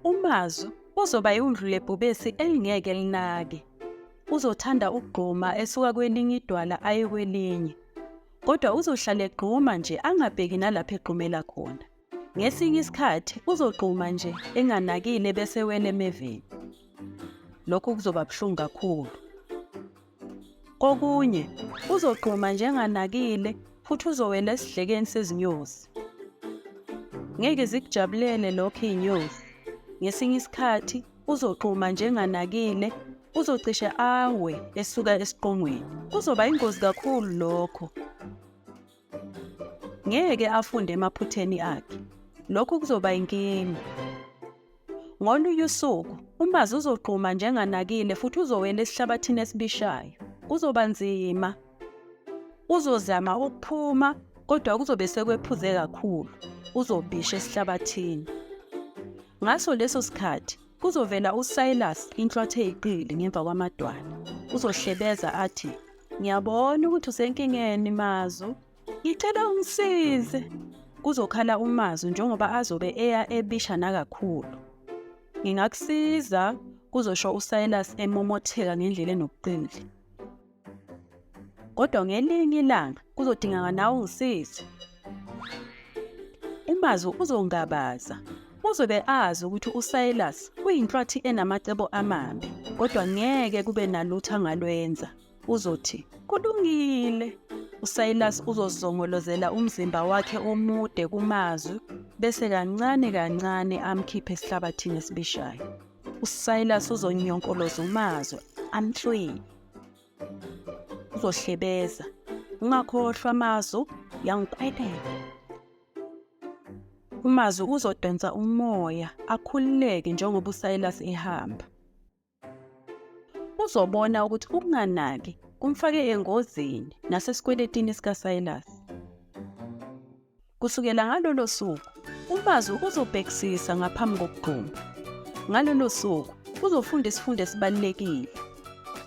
UMazu uzoba iwundlu lebhubesi elingeke linake. Uzothanda ukugquma esuka kwelinye idwala aye kwelinye. Kodwa uzohlala egquma nje angabheki nalapho egqumela khona. Ngesinye isikhathi uzogquma nje enganakile bese ewela emeveni. Lokhu kuzoba buhlungu kakhulu. Kokunye, uzogquma njenganakile futhi uzowela esidlekeni sezinyosi. Ngeke zikujabulele lokho iy'nyosi. Ngesinye isikhathi uzogquma njenganakile, uzocishe awe esuka esiqongweni. Kuzoba ingozi kakhulu lokho. Ngeke afunde emaphutheni akhe. Lokhu kuzoba inkinga. Ngolunye usuku, uMazi uzogquma njenganakile futhi uzowela esihlabathini esibishayo. Kuzoba nzima. Uzozama ukuphuma kodwa kuzobe sekwephuze kakhulu. Uzobisha esihlabathini. Ngaso leso sikhathi, kuzovela uSilas inhlwathi eyiqili ngemva kwamadwala. Uzohlebeza athi, Ngiyabona ukuthi usenkingeni Mazu. Ngicela ungisize. Kuzokhala uMazu njengoba azobe eya ebisha nakakhulu. Ngingakusiza, kuzosho uSilas emomotheka ngendlela enobuqili. Kodwa ngelinye ilanga kuzodingeka nawe ungisize. UMazu uzongabaza. Uzobe azi ukuthi uSilas uyinhlwathi enamacebo amabi, kodwa ngeke kube nalutho angalwenza. Uzothi, Kulungile. USilas uzozongolozela umzimba wakhe omude kuMazu bese kancane kancane amkhiphe esihlabathini esibishayo. USilas uzonyonkoloza uMazu amhlwile. Uzohlebeza. Ungakhohlwa Mazu, yangikweleta. UMazu uzodonsa umoya akhululeke njengoba uSilas ehamba. Uzobona ukuthi ukunganaki kumfake engozini nasesikweletini sikaSilas. Kusukela ngalolo suku, uMazu uzobhekisisa ngaphambi kokugquma. Ngalolo suku, uzofunda isifundo esibalulekile.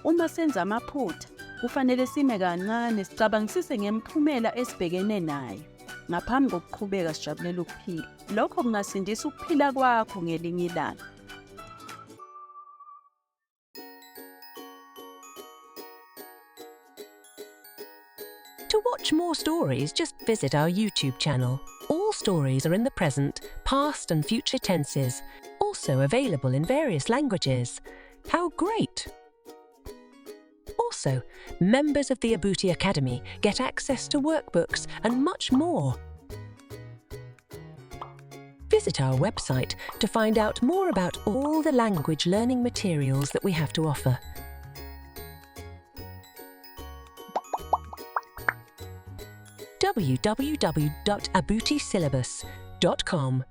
Uma senza amaphutha, kufanele sime kancane sicabangisise ngemiphumela esibhekene nayo ngaphambi kokuqhubeka sijabulela ukuphila. Lokho kungasindisa ukuphila kwakho ngelinye ilanga. To watch more stories, just visit our YouTube channel. All stories are in the present, past, and future tenses, also available in various languages. How great! Also, members of the Abuti Academy get access to workbooks and much more. Visit our website to find out more about all the language learning materials that we have to offer. www.abutisyllabus.com.